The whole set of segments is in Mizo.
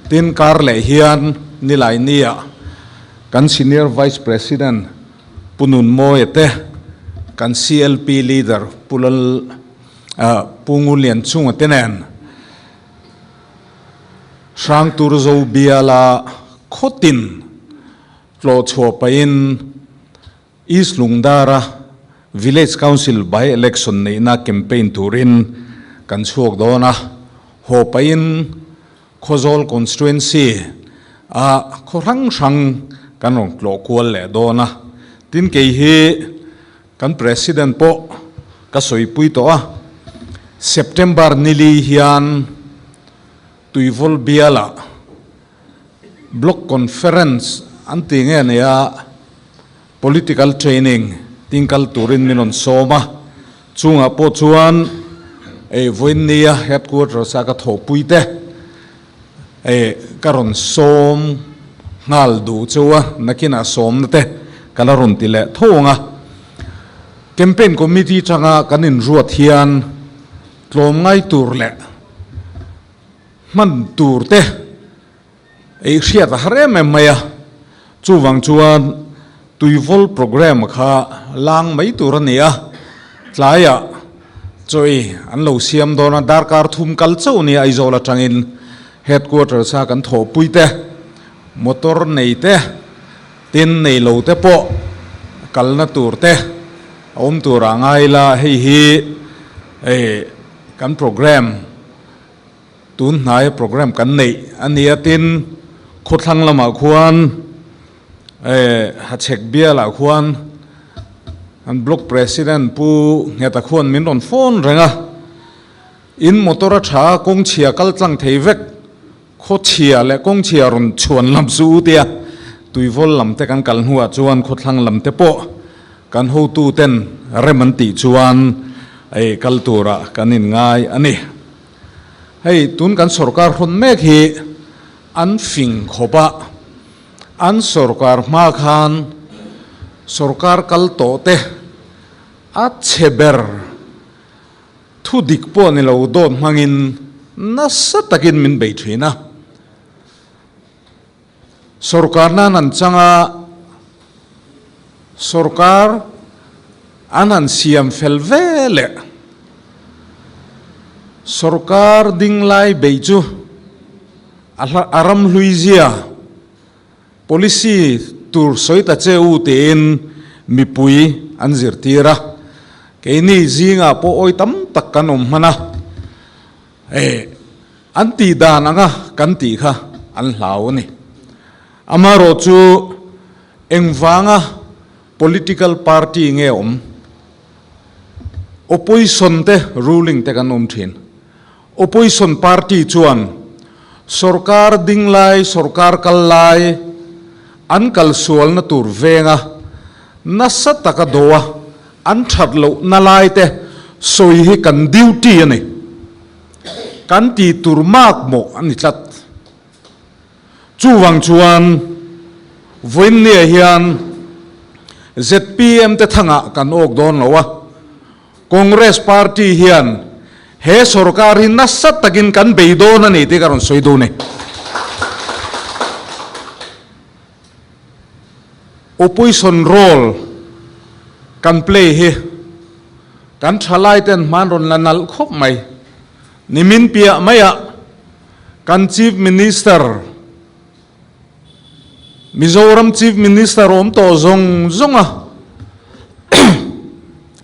Tin, kar leh hian Nilaini-ah kan Senior Vice President Pu Nunmawia te, kan CLP Leader Pu Lal Pu Ngunlianchunga te nen Hrangturzo biala khawtin tlawh chhuah pahin East Lungdara Village Council by election neihna campaign turin kan chhuak dawn a, haw pahin Khawzawl constituency ah khaw hrang hrang kan rawn tlawh kual leh dawn a, tin kei hi kan President pawh ka sawipui tawh a, September nili hian Tuivawl bialah Block Conference an ti nge nia Political Training tingkal turin min rawn sawm a, chungah pawh chuan ei vawiinnia Headquarters a ka thawhpui te ei ka rawn sawm nghal duh chu a, nakinah sawmna te ka la rawn ti leh tho ang a. Campaign Committee tanga kan inruat hian tlawm ngai tur leh hman tur te ei hriat a har em em mai a, chuvang chuan tuivawl programme kha lang mai tur a ni a, tlaiah chawi an lo siam dawn a, darkar thum kal chauh nia Aizawl atangin headquarters a kan thawhpui te, motor nei te, tin nei lo te pawh kalna tur te a awm tur ah ngai la, hei hi kan programme. Tun hnaia programme kan neih a nia tin khawthlang lamah khuan Hachhek bialah khuan an block president Pu Ngheta khuan min rawn phone reng a, in motor a tha a kawng chhia kal tlang thei vek, khaw chhia leh kawng chhia rawn chhuan lam chu u tia Tuivawl lam te kan kal hnuah chuan khawthlang lam te pawh kan hotu ten rem an tih chuan kal turah kan inngai a ni. Hei tun kan sorkar hawn mek hi an fing khawp a, an sorkar hma khan sorkar kal tawh te a chhe ber thu dik pawh ni lo dawt hmangin nasa takin min bei thin a. Sorkar nan an chang a, sorkar an han siam fel ve leh sorkar ding lai beih chu a ram hlui zia policy tur sawi ta che u tiin mipui an zirtir a, keini zingah pawh awi tam tak kan awm hman a. Hei, an tih dan anga kan tih kha an hlau a ni. Amaherawh chu engvanga political party nge awm? Opposition te ruling te kan awm thin. Opposition party chuan sorkar ding lai, sorkar kal lai an kal sualna tur venga nasa taka do a, An that loh na lai te sawi hi kan duty a ni. Kan tih tur mak mawh a ni tlat. Chuvang chuan vawiinniah hian zpm te thangah kan awk dawn lo a, Congress party hian he sorkar hi nasa takin kan bei dawn a ni tih ka rawn sawi dun e. Opposition role kan play hi kan thalai ten hman rawn la nalh khawp mai. Nimin piah maiah kan Chief Minister, Mizoram Chief Minister awm tawh zawng zawng a,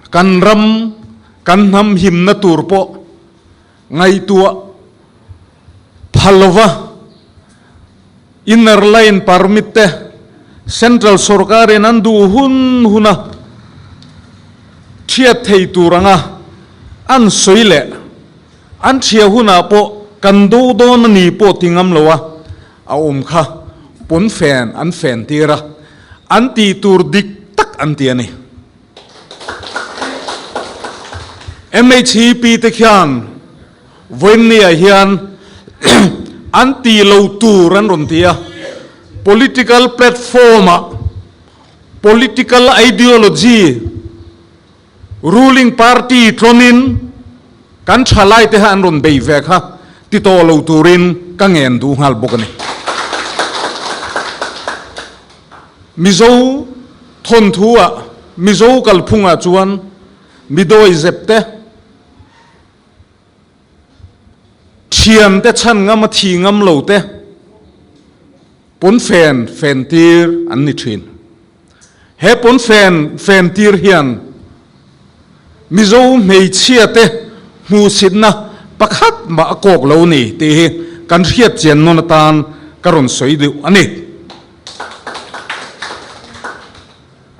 kan ram, kan hnam himna tur pawh ngaihtuah pha lova inner line permit te central sorkarin an duh hun huna thiat thei tur anga an sawi leh an thiah hunah pawh kan do dawn a ni pawh ti ngam lo a a awm kha pawn fen an fen tir a an tih tur dik tak an ti a ni. MHEP te khian vawiinniah hian an ti lo tur an rawn ti a, political platform ah political ideology ruling party tlawnin kan thalai te kha an rawn bei ve kha ti tawh lo turin. ka ngen duh nghal bawk a ni. Mizo thawnthu ah, Mizo kalphung ah chuan midawi zep te, thian te chhan ngam a thi ngam lo te pawnfen fen tir an ni thin. He pawnfen fen tir hian Mizo hmeichhia te hmuhsitna pakhat mah a kawk lo ni tih hi kan hriat chian nawn atan ka rawn sawi deuh a ni.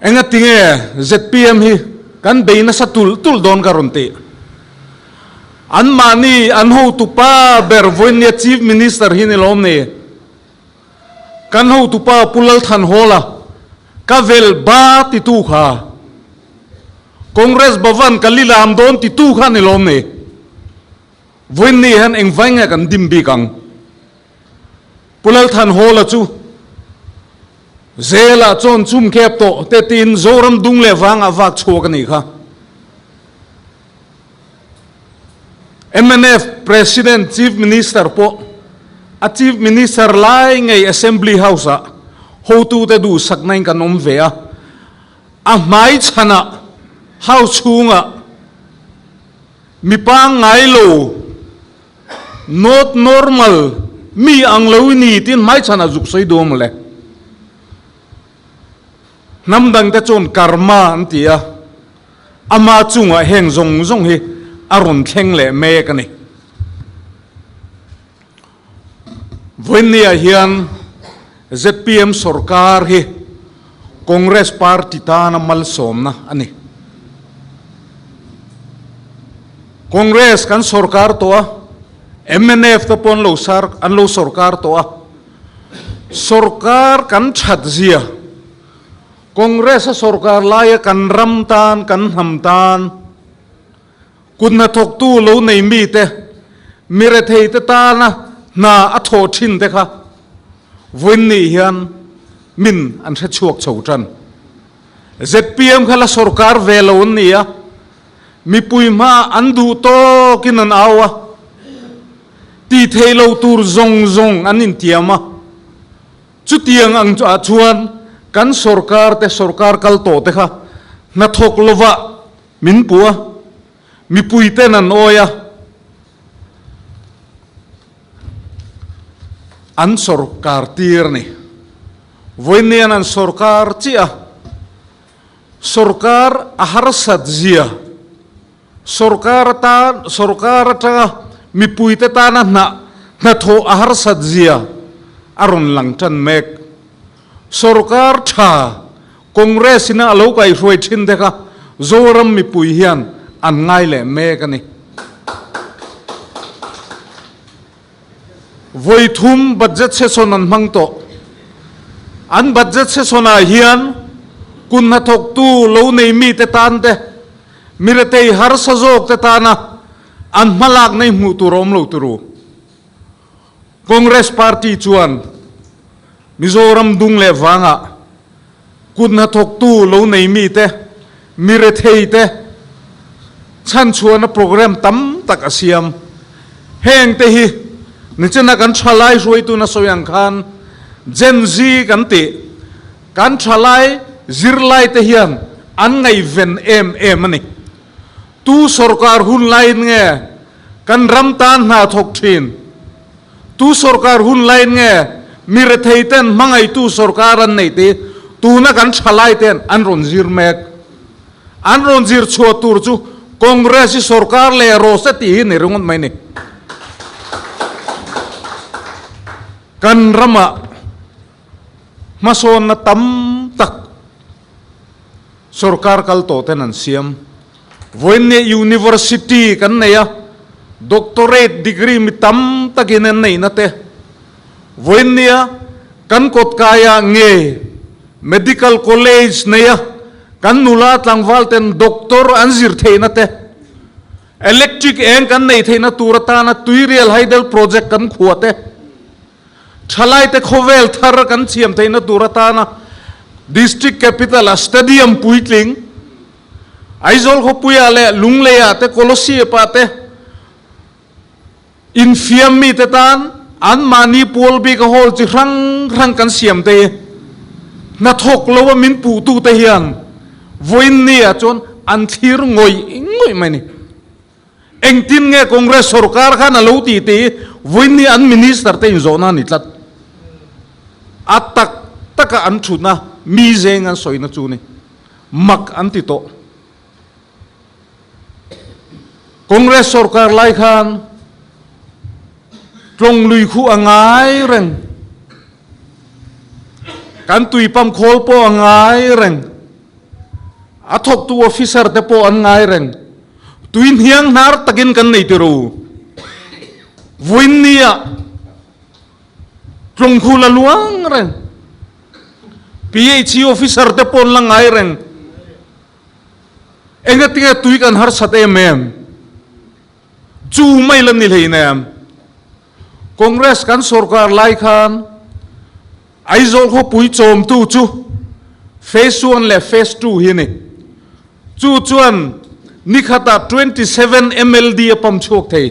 Engatinge zpm hi kan bei nasa tulh tulh dawn ka rawn tih. Anmahni an hotupa ber vawinia Chief Minister hi ni lawm ni? Kan hotupa Pu Lalthanhawla ka vel ba titu kha Congress Bhavan ka lilam dawn titu kha ni lawm ni? Vawiin ni hian engvai nge kan dim bik ang? Pu Lalthanhawla chu Zelah chawn chum kep tawh te tiin Zoram dung leh vangah vak chhuak a nih kha. Mnf President Chief Minister pawh a Chief Minister lai ngei Assembly House ah hotute duhsakna in kan awm ve a, a hmai chhanah House chhungah Mi pangngai lo, not normal, mi ang lo i ni tiin hmaichhan ah zuk sawi duh a mawle. Hnam dang te chuan karma an ti a, ama chungah heng zawng zawng hi a rawn thleng leh mek a ni. Vawiinniah hian zpm sorkar hi Congress party tana malsawmna a ni. Congress kan sorkar tawh a, mnf te pawh an lo sar an lo sorkar tawh a. Sorkar kan that zia, Congress a sorkar laia kan ram tan, kan hnam tan, Kut hnathawktu lo nei mite, mi retheite tana hna a thawh thin te kha vawiin nih hian min an hre chhuak chho tan. Zpm kha la sorkar ve lo an ni a, mipui hma an duh tawkin an au a, tih theih loh tur zawng zawng an intiam a, chutiang ang ah chuan kan sorkar te sorkar kal tawh te kha hnathawk lovah Min pu a, mipui ten an awi a, an sawrkar tir a ni. Vawiin an sawrkar chiah a, sawrkar a harsat zia, sawrkar atan, sawrkar atanga mipuite tana hna hnathawh a harsat zia a rawn lang tan mek. Sawrkar tha Congress ina a lo kaihruai thin te kha Zoram mipui hian an ngai leh mek a ni. Vawi thum budget session an hmang tawh. An budget session ah hian kun hnathawktu lo nei mite tan te, miretei harsa zawk te tana an hmalak nei hmuh tur a awm lo turu. Congress party chuan Mizoram dung leh vangah kut hnathawktu lo nei mite, mi rethei te chhanchhuahna program tam tak a siam. Heng te hi nichina kan thalai hruaitu na sawi ang khan Gen Z kan tih, kan thalai zirlai te hian an ngaihven em em a ni. Tu sorkar hun laiin nge kan ram tan hna thawk thin? Tu sorkar hun laiin nge mi rethei ten hmangaihtu sorkar an neih tih tuna kan thalai ten an rawn zir mek. An rawn zir chhuah tur chu Congress hi sorkar leh rawh se tih hi ni ringawt mai ni. Kan ramah hmasawnna tam tak Sorkar kal tawh ten an siam. Vawiinne University kan nei a, Doctorate degree mi tam takin an neihna te. Vawiinnia kan kawtkaia nge Medical College nei a, kan nula tlangval ten Doctor an zir theihna te. Electric eng kan neih theihna tur atana Tuirial Hydel Project kan khuah te. Thalaite khawvel thar kan thiam theihna tur atana District Capital a Stadium puitling, Aizawl khawpuiah leh Lungleiah te Kolosip ah te infiam mite tan Anmahni pual bik a hall chi hrang hrang kan siam te hi hnathawk lo a min puh tu te hian vawiin ni ah chuan an thlir ngawih ngawih mai a ni. Engtin nge Congress sorkar khan a lo tih tih hi vawiin ni an minister te inzawhna a ni tlat. A tak taka an thutna mi zeng an sawina chu ni mak an ti tawh. Congress sorkar lai khan tlawng lui khu a ngai reng, kan tui pam khawl pawh a ngai reng, a thawktu officer te pawh an ngai reng, tui hniang hnar takin kan nei tiro. Vawiin nia tlawng khu la luang reng, PHE officer te pawh an la ngai reng. Engatinge tui kan harsat em em? Chu mai la ni hlei nem. Congress kan sorkar lai khan Aizawl khawpui chawmtu chu Phase one leh Phase two hi a ni. Chu chuan nikhatah 27 MLD a pump chhuak thei.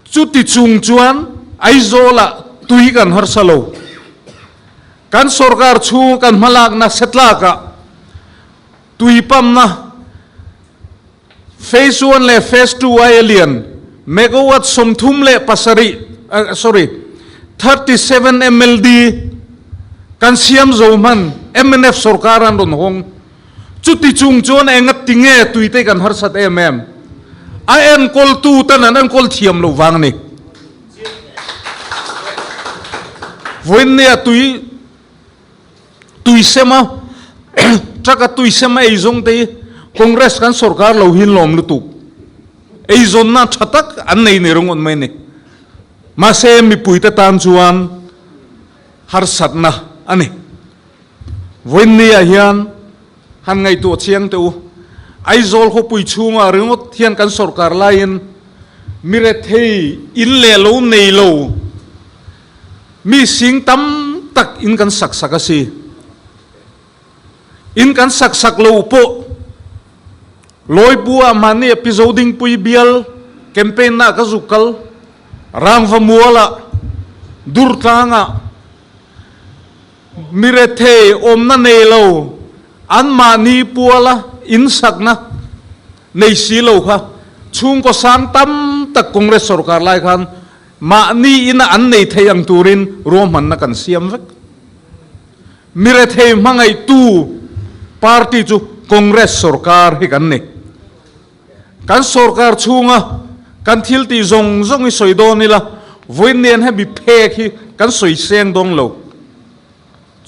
Chuti chung chuan Aizawlah tui kan harsa lo. Kan sorkar chhunga kan hmalakna setlakah tui pamna Phase one leh Phase two aia lian megawatt 37, sorry, 37 MLD kan siam zo hman mnf sorkar an rawn hawng. Chuti chung chuan enga tinge tuite kan harsat em em? A enkawltu ten an enkawl thiam loh vang a ni. Vawiinnia tui tui sema truck a tui sema ei zawng te hi Congress kan sorkar lo hi lawm lutuk. Eizawnna tha tak an nei ni ringawt mai a ni. Mahse mipuite tan chuan harsatna a ni. Vawiinniah hian han ngaihtuah chiang teh u. Aizawl khawpui chhungah ringawt hian kan sorkar laiin mi rethei in leh lo nei lo mi sing tam tak in kan sak sak a si. In kan sak sak lo pawh Lawipua mahni a Pi Zodingpui bial campaign na ka zuk kal Rangva mualah Durtlangah Mi rethei awmna nei lo, anmahni puala insakna nei si lo kha chhungkaw sang tam tak Congress sorkar lai khan mahni ina an nei thei ang turin ruahmanna kan siam vek. Mi rethei hmangaihtu party chu Congress sorkar hi kan ni. Kan sorkar chhunga kan thil tih zawng zawng hi sawi dawn ila, vawiin nen hemi phek hi kan sawi seng dawn lo.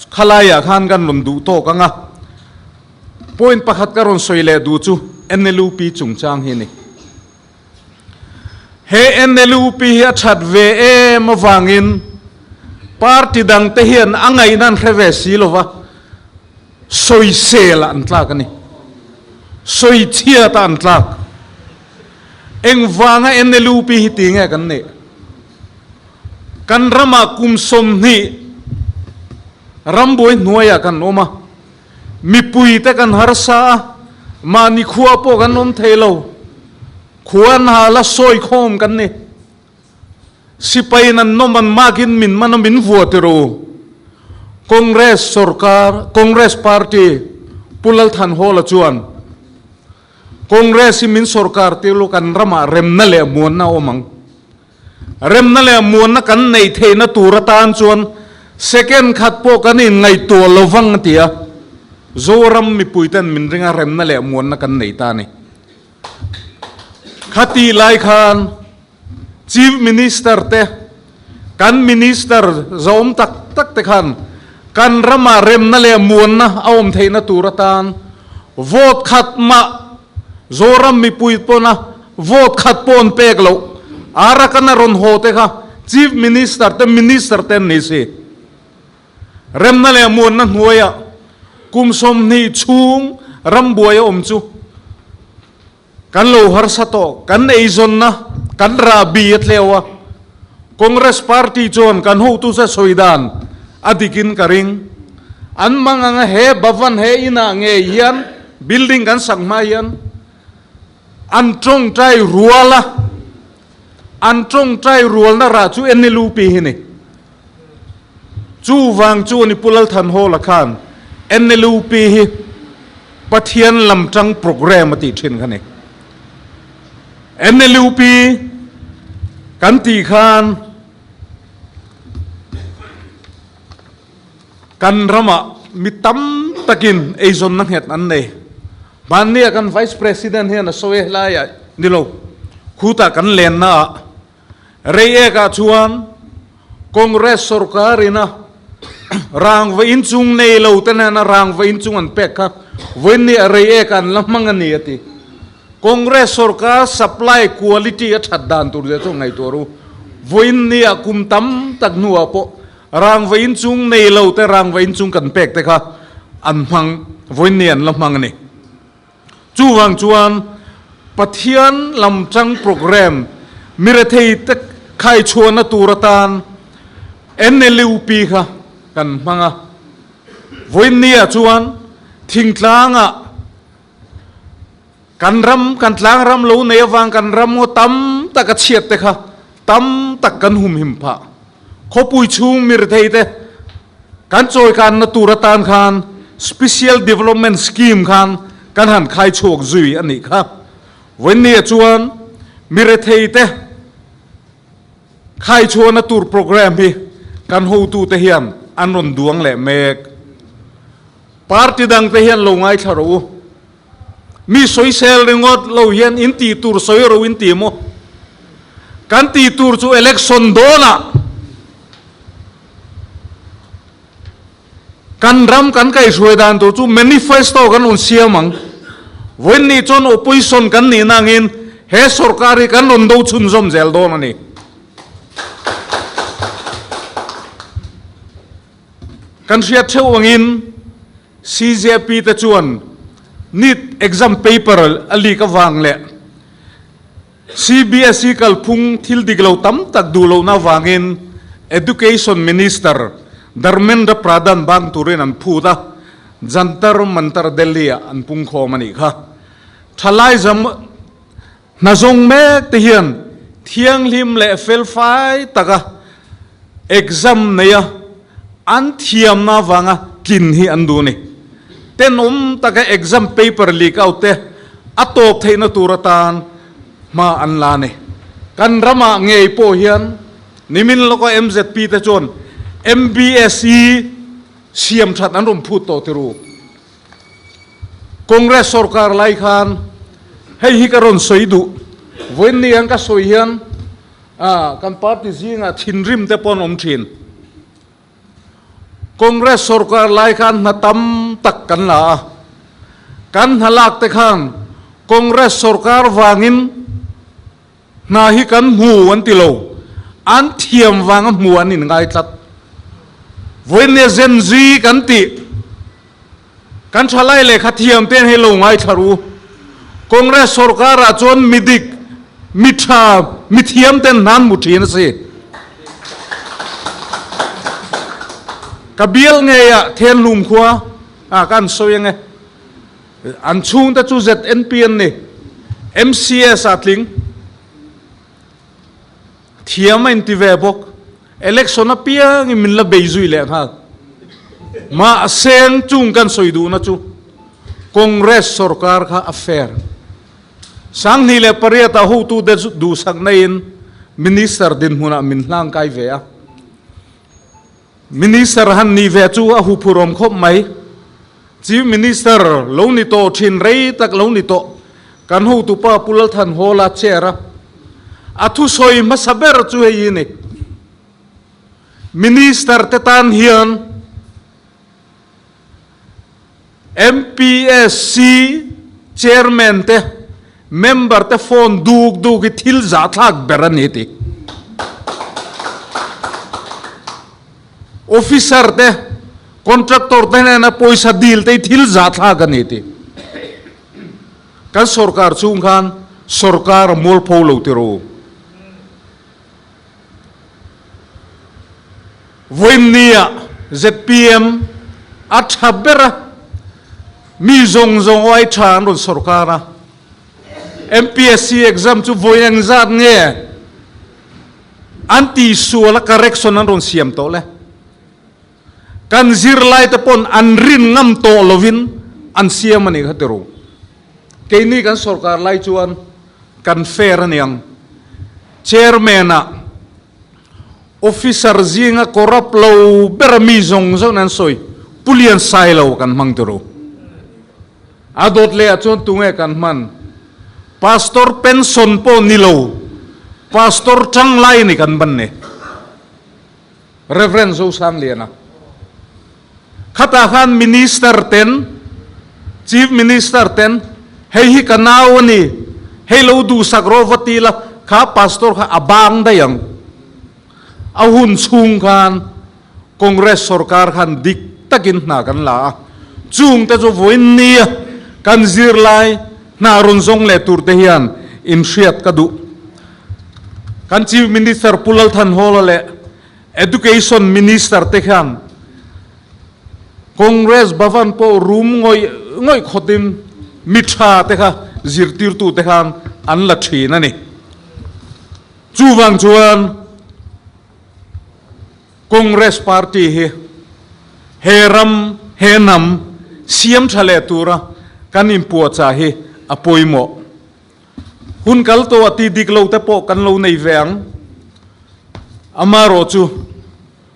Khalaiah khan kan rawn duh tawk ang a. Point pakhat ka rawn sawi leh duh chu NLUP chungchang hi a ni. He NLUP hi a that ve em avangin party dangte hian a ngaihna an hre ve si lova, Sawisel ah an tlak a ni. Sawichhiat ah an tlak. Engvanga NLUP hi ti nge kan neih? Kan ramah kum 20 rambuai hnuaiah kan awm a, mipui te kan harsa a, mahni khua pawh kan awm thei lo. Khua an hal a, sawikhawm kan ni. Sipai in an nawm an makin min man a min vua ti rawh u. Congress sorkar, Congress party Pu Lalthanhawla chuan Congress hi min sorkar tir lo kan ramah remna leh muanna a awm ang. Remna leh muanna kan neih theihna tur atan chuan second khat pawh kan inngaihtuah lo vang a ti a. Zoram mipuiten min ringa remna leh muanna kan nei ta a ni. Khatih lai khan Chief Minister te, kan Minister zawm tak tak te khan kan ramah remna leh muanna a awm theihna tur atan vote khat mah Zoram mipui pawna vote khat pawh an pek loh. Arakan a rawn haw te kha Chief Minister te Minister te an ni si. Remna leh muanna hnuaiah kum 20 chhung rambuai a awm chu Kan lo harsa tawh, kan eizawnna, kan rahbi a tleu a, Congress party chuan kan hotu se sawi dan a dikin ka ring. An mang anga he Bhavan he inah ngei hian building kan sak hma hian an tawngtai rual a. An tawngtai rualna rah chu NLUP hi ni. Chuvang chu a ni Pu Lalthanhawla khan NLUP hi Pathian lam tang programme a tih thin kha ni. NLUP kan tih khan kan ramah mi tam takin eizawnna nghet an nei. Hmannia kan Vice President hian a sawi e laiah ni lo, khutah kan lenna ah Reiek ah chuan Congress sorkar ina rangva inchung nei lo te nena rangva inchung an pek kha vawiin ni a Reiek ah an la hmang a ni a ti. Congress sorkar supply quality a that dan tur zia chu ngaihtuah ru. Vawiin ni ah kum tam tak hnuah pawh rangva inchung nei lo te rangva inchung kan pek te kha an hmang vawiin ni an la hmang a ni. Chuvang chuan Pathian lam tang programme mi rethei te khaichhuahna tur atan NLUP kha kan hmang a. Vawiinniah chuan thingtlangah kan ram, kan tlang ram lo nei avang kan ram ngaw tam tak a chhiat te kha tam tak kan humhim phah. Khawpui chhung mi rethei te kan chawikanna tur atan khan Special Development Scheme khan kan han khai chhuak zui a nih kha. Vawiinnia chuan mi rethei te khai chhuahna tur programme hi kan hotute hian an rawn duang leh mek. Party dang te hian lo ngaithla rawh u. Mi sawisel ringawt lo hian in tih tur sawi ro in ti maw? Kan tih tur chu election dawnah kan ram kan kaihhruai dan tur chu manifesto kan rawn siam ang. Vawiin nih chuan opposition kan nih na angin he sorkar hi kan rawn do chhunzawm zel dawn a ni. Kan hriat theuh angin CJP te chuan NEET exam paper a leak avang leh CBSE kalphung thil dik lo tam tak duh lohna avangin Education Minister Dharmendra Pradhan bang turin an phut a, Jantar Mantar Delhi-ah an pungkhawm a nih kha. Thalai zam hna zawng mek te hian thianghlim leh felfai taka exam neia an thiamna avanga tlin hi an duh a ni. Tenawm taka exam paper leak out te a tawp theihna tur atan hma an la a ni. Kan ramah ngei pawh hian nimin lawka MZP te chuan MBSE siam that an rawn phut tawh ti ru. Congress sorkar lai khan hei hi ka rawn sawi duh, vawiin ni ang ka sawi hian kan party zingah thinrim te pawh an awm thin. Congress sorkar lai khan hna tam tak kan la a, kan hna lak te khan Congress sorkar vangin hna hi kan hmu an ti lo, an thiam vanga hmu an inngai tlat. Vawiin nia Gen Z kan tih, kan thalai lehkha thiam te hei lo ngaithla ru. Congress sorkar ah chuan mi dik, mi tha, mi thiam ten hna an hmu thin a si. Ka bial ngei ah Thenhlum khua ah ka an sawi ange. An chhungte chu ZNP an ni. MCS ah tling. Thiam a inti ve bawk. Election apiangin min la bei zui leh nghal. Mahse chung kan sawi duhna chu Congress sorkar kha a fair. 2008 ah hotute duhsak naiin Minister dinhmunah min hlangkai ve a. Minister han nih ve chu a huphurhawm khawp mai. Chief Minister lo ni tawh thin rei tak lo ni tawh kan hotupa Pu Lalthanhawla chair a a thusawi hmasa ber chu hei hi ni. Minister te tan hian MPSC Chairman te member te phone duk duk hi thil zahthlak ber a ni ti. Officer te contractor te hnena pawisa dil te hi thil zahthlak a ni ti. Kan sorkar chhung khan sorkar a mualpho lo ti ru. Vawiinnia zpm a tha ber a, mi zawng zawng aw ai tha an rawn sawrkar a. MPSC exam chu vawi engzat nge? An tihsual a correction an rawn siam tawh le. Kan zirlai te pawn an rin ngam tawh lovin an siam a nih kha ti ru. Keini kan sorkar lai chuan kan fair a niang. Chairman ah officer zinga corrupt lo ber a mi zawng zawng in an sawi Pu Lian Sailo kan hmang ti ru. A dawt leh ah chuan tunge kan hman? Pastor pension pawh ni lo, Pastor tanglai ni kan ban ni. Rev. Zosangliana. Khatah khan Minister ten, Chief Minister ten, hei hi ka nau a ni, hei lo duhsak rawh va ti la, kha Pastor kha a bang daih ang. A hun chhung khan Congress sorkar khan dik takin hna kan la a, chungte chu vawiin nia kan zirlai hna rawn zawng leh turte hian inhriat ka duh. Kan Chief Minister Pu Lal Thanhawla leh Education Minister te hian Congress Bhavan pawh rum ngawih ngawih khawtin mi tha te kha zirtirtu te khan an la thin a ni. Chuvang chuan Congress Party hi he ram, he hnam siam tha leh tura kan inpuahchah hi a pawimawh. Hun kal tawh a ti dik lo te pawh kan lo nei ve ang. Amarawh chu,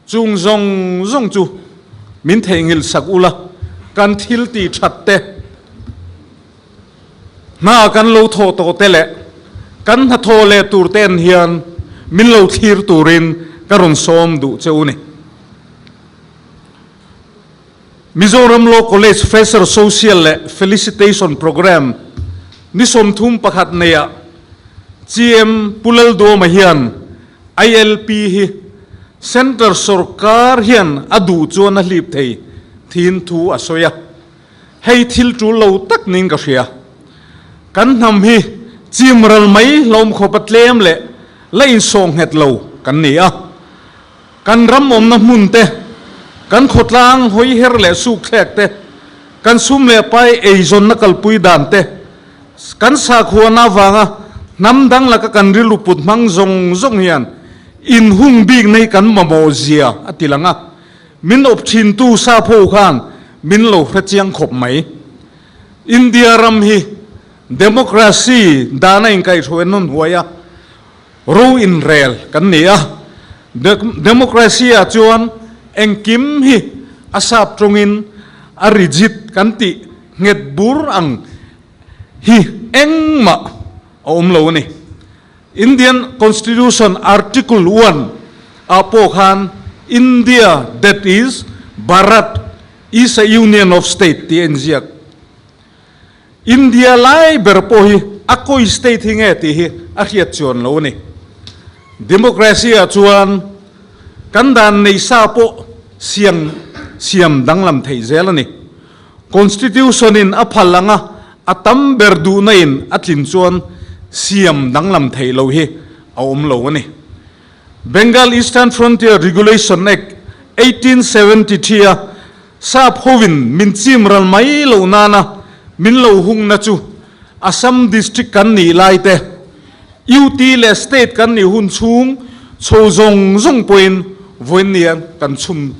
chung zawng zawng chu min theihnghilh sak ula, kan thil tih that te, hna kan lo thawh tawh te leh kan hnathawh leh tur ten hian min lo thlir turin ka rawn sawm duh che u ni. Mizoram Law College Fresher Social leh Felicitation Programme ni 31 neiah CM Pu Lalduama hian ILP hi Centre sawrkar hian a duh chuan a hlip thei thin thu a sawi a, hei thil tul lo tak niin ka hria. Kan hnam hi chimral mai hlawm khawpa tlem leh la insawh nghet lo kan ni a. Kan ram awmna hmun te, kan khawtlang hawiher leh sukthlek te, kan sum leh pai eizawnna kalpui dan te, kan sakhuana avanga hnam dang laka kan rilru put hmang zawng zawng hian inhung bik nei kan mamawh zia a ti lang a, min awp thintu sapho khan min lo hre chiang khawp mai. India ram hi democracy dana inkaihhruai nawn huai a. Ro inrel kan ni a, democracy ah chuan engkim hi a sap tawngin a rigid kan tih nghet bur ang hi engmah a awm lo a ni. Indian Constitution Article one ah pawh khan India that is Bharat is a union of state tih a inziak. India lai ber pawh hi a kawi state hi nge tih hi a hriat chuan lo a ni. Democracy ah chuan kan dan nei sa pawh siam siam danglam theih zel a ni. Constitution in a phal anga a tam ber duhna in a tlin chuan siam danglam theih lo hi a awm lo a ni. Bengal Eastern Frontier Regulation Act 1873 a Sap hovin min chim ral mai loh nana min lo hungna chu Assam District kan nih lai te, UT leh State kan nih hun chhung chho zawng zawng pawhin vawiinnian kan chhum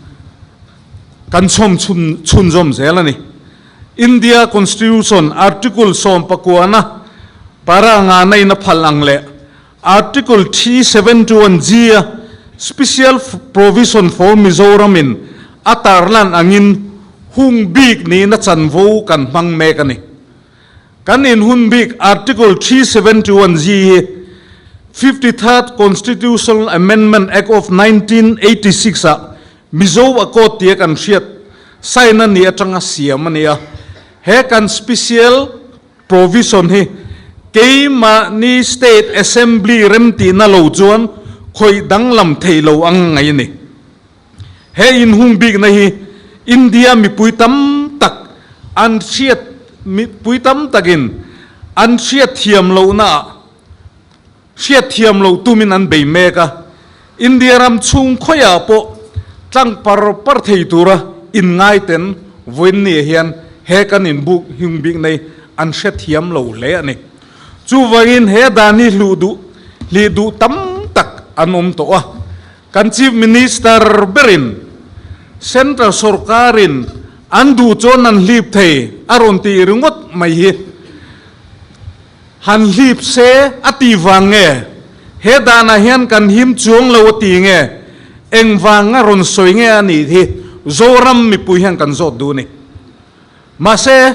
kan chhawm chhun chhunzawm zel a ni. India Constitution Article sawmpakuana para ngana in a phal ang leh Article 371 G a Special Provision for Mizoram in a tarlan angin hung bik niin a chanvo kan hmang mek a ni. Kan inhun bik Article 371 G hi 53rd Constitutional Amendment Act of 1986 ah Mizo Accord tia kan hriat sign a nih atanga siam a ni a. He kan Special Provision hi keimahni State Assembly remtihna lo chuan khawih danglam theih lo ang ngai a ni. He inhung bikna hi India mipui tam tak an hriat mipui tam takin an hriat thiam lohnaah hriat thiam lo tumin an bei mek a, India ram chhung khawiah pawh tlang par par thei tura inngaiten vawiinniah hian he kan inbuk hung bik nei an hre thiam lo hle a ni. Chuvangin he dan hi hluh duh hlih duh tam tak. tak an awm tawh a, kan Chief Minister berin Central sorkarin an duh chuan an hlip thei a rawn tih ringawt mai hi han hlip se a tih vang nge, he danah hian kan him chuang lo a ti nge, engvanga rawn sawi nge a nih hi Zoram mipui hian kan zawt duh a ni. Mahse,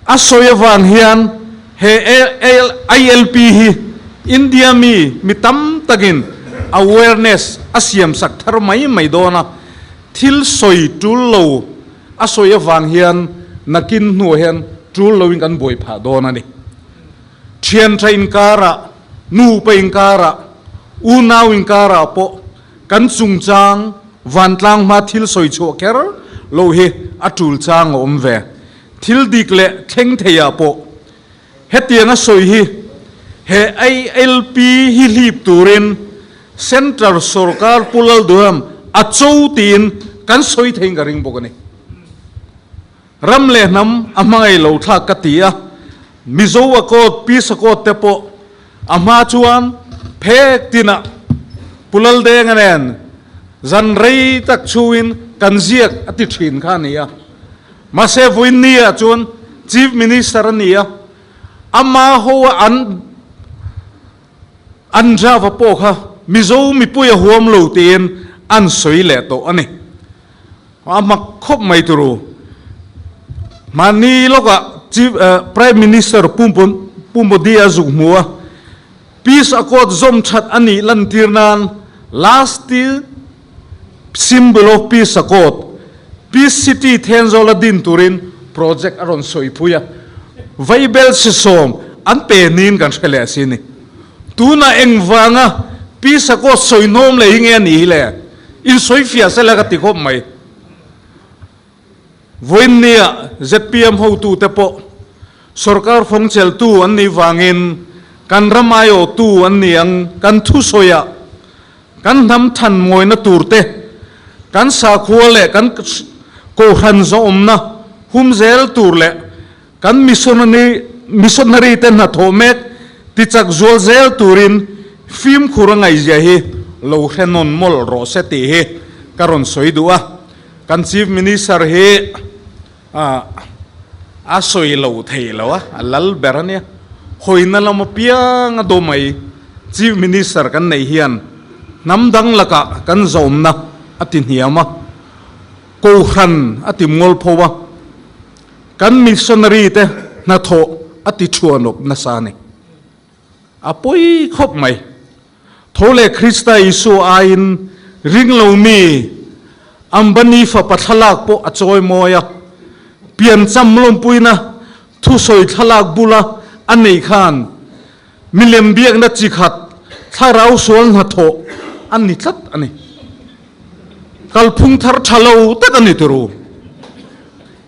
a sawi avang hian he ILP hi India mi mi tam takin awareness a siamsak thar mai mai dawn a, thil sawi tul lo a sawi avang hian nakin hnuah hian tul loin kan buai phah dawn a ni. Thian tha inkarah, nupa inkarah, unau inkarah pawh Kan chungchang vantlang hma thil sawi chhuah kher lo hi a tul chang a awm ve. Thil dik leh thleng theiah pawh hetianga sawi hi he ILP hi hlip turin Central sorkar Pu Lalduham a cho tiin kan sawi theiin ka ring bawk a ni. Ram leh hnam a hmangaih lo thlak ka ti a, Mizo a kawt, Peace a kawt te pawh a hma chuan phek tinah Pu Laldenga nen zan rei tak chhungin kan ziak a ti thin kha a ni a. Mahse vawiin ah chuan Chief Minister a ni a, ama ho a an an Java pawh kha Mizo mipui a huam lo tiin an sawi leh tawh a ni. A mak khawp mai turu. Mahni lawkah Chief Prime Minister Pu Modi a zuk hmu a, Peace Accord zawm that a nih lantir nan last symbol of Peace Accord, Peace City Thenzawl a din turin project a rawn sawi phui a, Vaibel sisawm an pe niin kan hre leh a si ni. Tunah engvanga Peace Accord sawi hnawm leh hi nge a nih hi le? In sawi fiah sela ka ti khawp mai. Vawiinnia zpm hotute pawh sorkar fawngcheltu an nih vangin kan ram aiawhtu an ni ang, kan thusawiah kan hnam than mawina turte, kan sakhua leh kan kohhran zawhawmna hum zel tur leh kan missionary te hnathawh mek tichak zual zel turin fimkhur a ngaihzia hi lo hre nawn mawlh rawh se tih hi ka rawn sawi duh a. Kan Chief Minister hi a sawi lo thei lo a, a lal ber a nia. Hawina lam apiang a daw mai Chief Minister kan neih hian hnam dang lakah kan zawmna a ti hniam a, Kohhran a ti mual pho a. Kan missionary te hnathawh a ti thuanawp nasa a ni. A pawi khawp mai. Tho leh Krista Isua aiin ring lo mi Ambani fapa thlalak pawh a chawi mawi a. Piancham lawmpuina thusawi thlalak bula a neih khan milem biakna chi khat thlarau sual hnathawh a ni tlat a ni. Kalphung thar tha lo tak a ni turu.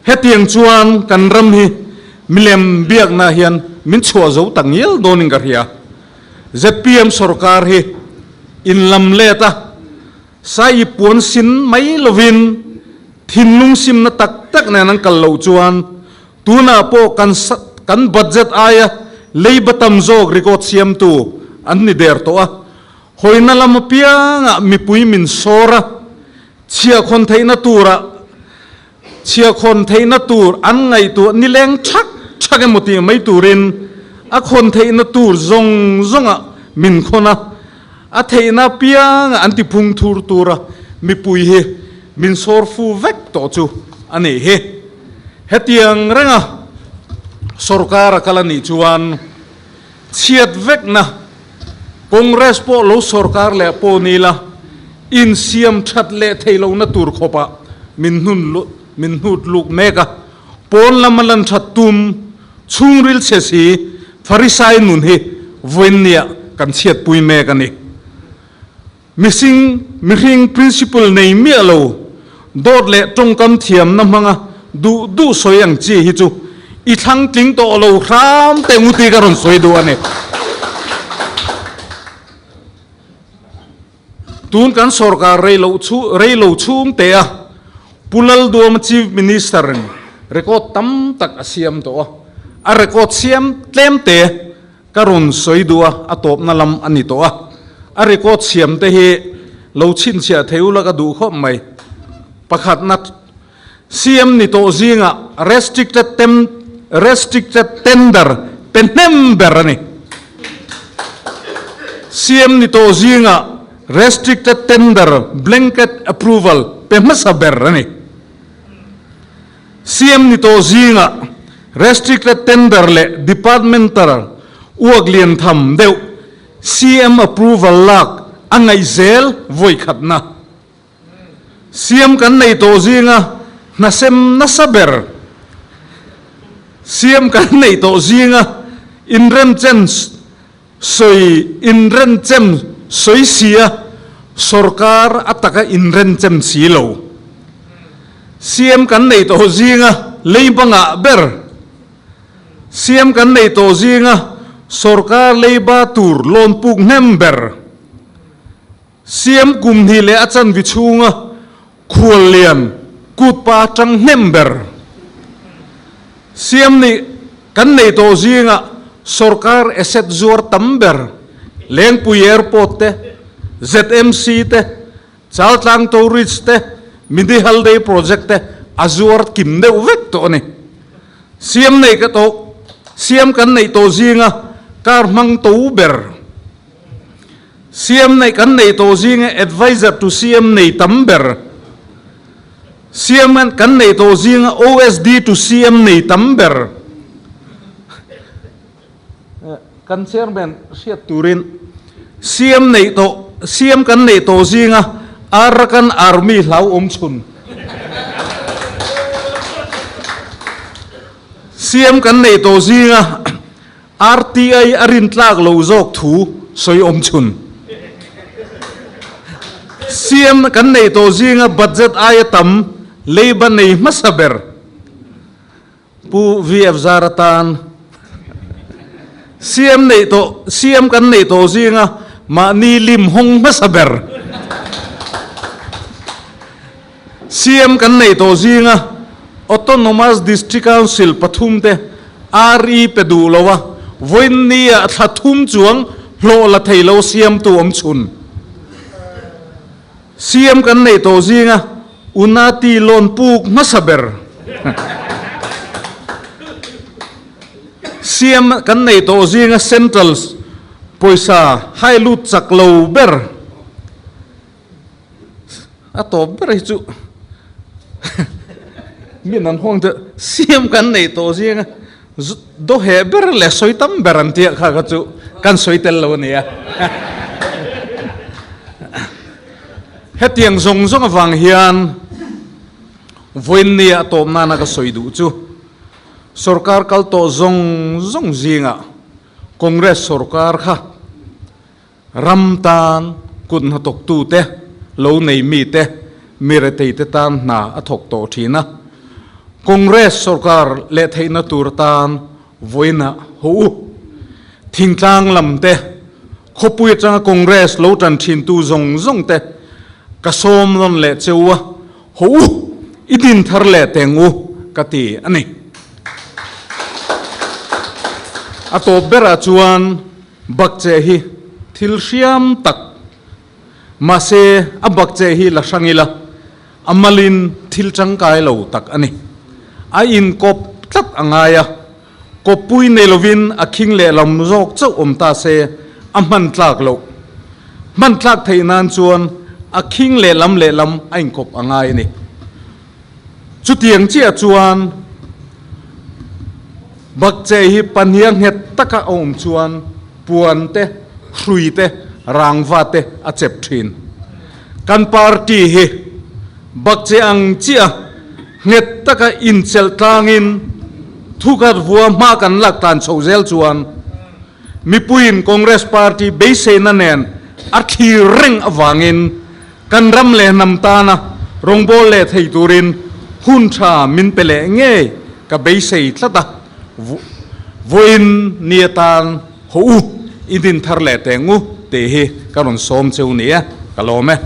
Hetiang chuan kan ram hi milem biakna hian min chhuah zo tak ngial dawnin ka hria. Zpm sorkar hi inlam let a, sai puan sin mai lovin thinlung simna tak tak nen an kal loh chuan tunah pawh kan kan budget aia leiba tam zawk record siamtu an ni der tawh a. Hawina lam apiangah mipui min sawr a, chhiahkhawn theihna turah chhiahkhawn theihna tur an ngaihtuah nileng thak thak emaw tih mai turin a khawn theihna tur zawng zawngah min khawn a, a theihna apiangah an tiphung thur tur a, mipui hi min sawr fu vek tawh chu a nih hi. Hetiang renga sorkar a kal a nih chuan chhiat vekna Congress pawh lo sorkar leh pawh ni la, insiam that leh thei lohna tur khawpah min hnun min hnut luk mek a. Pawn lama lan that tum chhungril chhe si Pharisai nun hi vawiinniah kan chhiatpui mek a ni. Mihring mihring principle nei miah lo, dawt leh tawngkam thiamna hmanga duh duh sawi ang chi hi chu i thlang tling tawh lo hram teh nguti ka rawn sawi duh a ni. Tun kan sorkar rei loh chu rei lo chhung teh a, Pu Lalduama Chief Minister in record tam tak a siam tawh a, a record siam tlem te, Ka rawn sawi duh a, a tawpna lam a ni tawh a. A record siam te hi lo chhinchhiah thei ula ka duh khawp mai. Pakhatna CM ni tawh zingah restricted tem restricted tender pe hnem ber a ni. CM ni tawh zingah restricted tender blanket approval pe hmasa ber a ni. CM ni tawh zingah restricted tender leh departmental uak lian tham deuh CM approval lak a ngaih zel vawi khatna. Siam kan nei tawh zinga hnasem nasa ber, siam kan nei tawh zinga inremchen sawi inrenchem sawi sia sorkar a taka inrenchem si lo. Siam kan nei tawh zinga leiba ngah ber, siam kan nei tawh zinga sorkar leiba tur lawn puk hnem ber. Siam kum hnih leh a chanvi chhunga khual lian kut pa tang hnem ber. Siam nih kan nei tawh zingah sorkar asset zuar tam ber Lengpui Airport te, ZMC te, Chaltlang Toll Ridge te, Mini Haldei Project te a zuar kim deuh vek tawh a ni. Siam nei ka tawh Siam kan neih tawh zinga kar hmang to ber. CM neih kan nei tawh zinga advisor to CM nei tam ber. CM kan nei tawh zinga OSD to CM nei tam ber. Kan chairman hriat turin CM neih tawh CM kan neih tawh zinga Arakan Army hlau awm chhun. CM kan neih tawh zinga RTI a rintlak lo zawk thu sawi awm chhun. CM kan neih tawh zinga budget aia tam leiba nei hmasa ber Pu VF Zara tan CM neih tawh CM kan neih tawh zinga mahni lim hawng hmasa ber CM kan neih tawh zinga Autonomous District Council pathum te RE pe duh lo a, vawiin nia thla thum chuang hlawh la thei lo siamtu awm chhun. CM kan neih tawh zinga Unati loan puk hmasa ber. CM kan neih tawh zinga Central pawisa hai lut chak lo ber. A tawp ber hi chu min an huang deuh siam kan neih tawh zinga daw heh ber leh sawi tam ber an tih kha kha chu kan sawi tel lo a nia. Hetiang zawng zawng avang hian vawiinnia a tawp nana ka sawi duh chu sorkar kal tawh zawng zawng zingah Congress sorkar kha Ram tan kut hnathawktute, lo nei mite, mi retheite tan hna a thawk tawh thin a. Congress sorkar leh theihna tur tan vawiinah haw u. Thingtlang lam te, khawpui atanga Congress lo tan thintu zawng zawng te ka sawm nawn leh cheu a, haw u, i din thar leh teng u ka ti a ni. A tawp berah chuan Bakcheh hi thil hriam tak, mahse a bakcheh hi la hrang ila, a malin thil tangkai lo tak a ni. A inkawp tlat a ngai a, kawppui nei lovin a khing lehlam zawk chauh awm ta se a hman tlak loh. Hman tlak theih nan chuan a khing lehlam lehlam a inkawp a ngai a ni. Chutiang chiah chuan Bakcheh hi pahniha nghet taka a awm chuan puan te, hrui te, rangva te a chep thin. Kan party hi Bakcheh ang chiah nghet taka inchelh tlangin thukhat vua hma kan lak tlan chho zel chuan mipuiin Congress party beiseina nen a thlir reng avangin Kan ram leh hnam tana rawngbâwl leh thei turin hun tha min pe leh ngei ka beisei tlat a, vawiin ni atan haw u, i din thar leh teng u tih hi ka rawn sawm cheu ni e, ka lawm e.